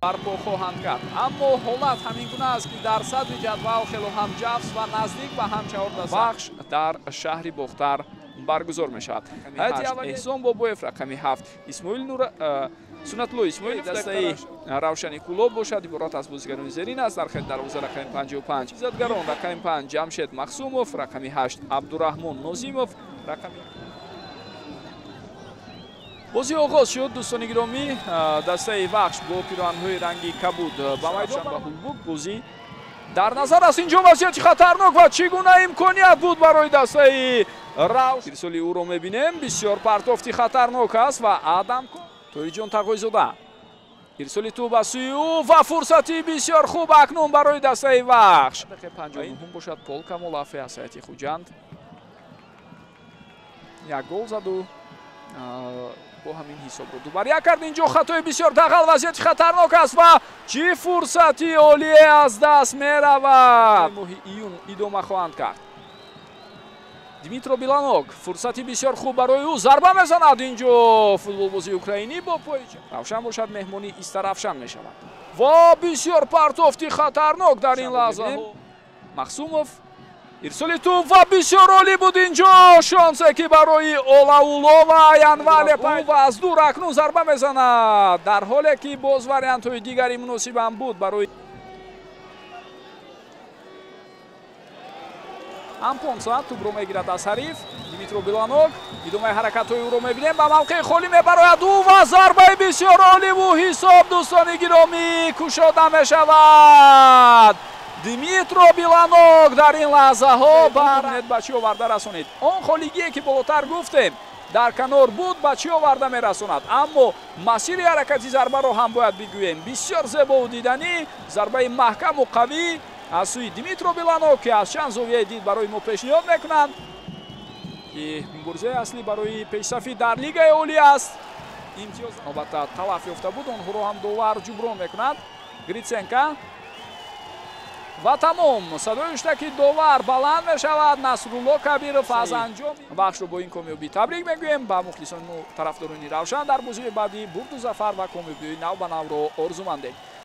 Барпо хоҳанд кард. Аммо ҳолат ҳамин гуна аст, ки дар садри ҷадвал хело ҳам ҷафс ва наздик ба ҳам чаҳор даста бахш дар шаҳри Бохтар баргузор мешавад. Ҳайати аввал Эҳсон Бобоев, рақами 7 Исмоил Нур Сунатулло Исмоилов, дастаи Равшани Кӯлоб бошад, иборат аз бозигарони зерин аст. Дар хати дарвоза рақами 55 Иззатгарон, рақами 5 Ҷамшед Махсумов, рақами 8 Абдураҳмон Нозимов, рақами бозӣ оғоз шуд. Дӯстони гиромӣ, дастаи Вахш бо пироҳанҳои ранги кабуд ба майдон ба Ҳулбук бозӣ дар назар аст. Инҷо вазъияти хатарнок ва чӣ гуна имконият буд барои дастаи Равш. Ирсоли ӯро мебинем, бисёр партофти хатарнок аст ва Адам Тоиҷон Тағойзода ирсоли тӯб ба сӯи ӯ ва фурсати бисёр хуб акнун барои дастаи Вахш. Дақиқаи 59 бошад, Пол Камолафе аз ҳайати Хуҷанд як гол заду бо ҳамин ҳисобро 2-1 кард. Инҷо хатои бисёр дағал, вазъияти хатарнок аст ва чӣ фурсати олие аз даст меравад. Моҳи июн идома хоҳанд кард. Дмитро Биланок фурсати бисёр хуб барои ӯ, зарба мезанад. Инҷо футболбози украинӣ бо пои Равшан бошад, меҳмони Истаравшан мешавад ва бисёр партофти хатарнок дар ин лаҳза. Махсумов ирсоли тӯб ва бисёр олӣ буд инҷо шонсе ки барои Олаулова Янвале ва аз дур акнун зарба мезанад, дар ҳоле ки боз вариантҳои дигари муносибам буд барои Ампонса. Тӯбро мегирад аз ҳариф Дмитро Биланок, идомаи ҳаракатҳои ӯро мебинем, ба мавқеи холӣ мебарояд ӯ ва зарбаи бисёр оливу ҳисоб, дӯстони гиромӣ, кушода мешавад. Дмитро Биланок дар ин лаҳзаҳо ба чӣ оварда расонид? Он холигие ки болотар гуфтем дар канор буд, ба чӣ оварда мерасонад, аммо масири ҳаракати зарбаро ҳам бояд бигӯем, бисёр зебову диданӣ, зарбаи маҳкаму қавӣ аз сӯи Дмитро Биланок, ки аз чанд зовияи дид барои мо пешниҳод мекунанд, ки муборизаи аслӣ барои пешсафӣ дар лигаи олӣ аст. Имтиёз албатта талаф ёфта буд, онҳоро ҳам довар ҷуброн мекунад. Гриценко ва тамом, садои ҳуштаки довар баланд мешавад. Насрулло Кабиров аз анҷоми бахшро бо ин комёбӣ табрик мегӯем. Ба мухлисону тарафдорони Равшан дар бозии баъдӣ бурду зафар ва комёбиҳои нав ба навро орзумандем.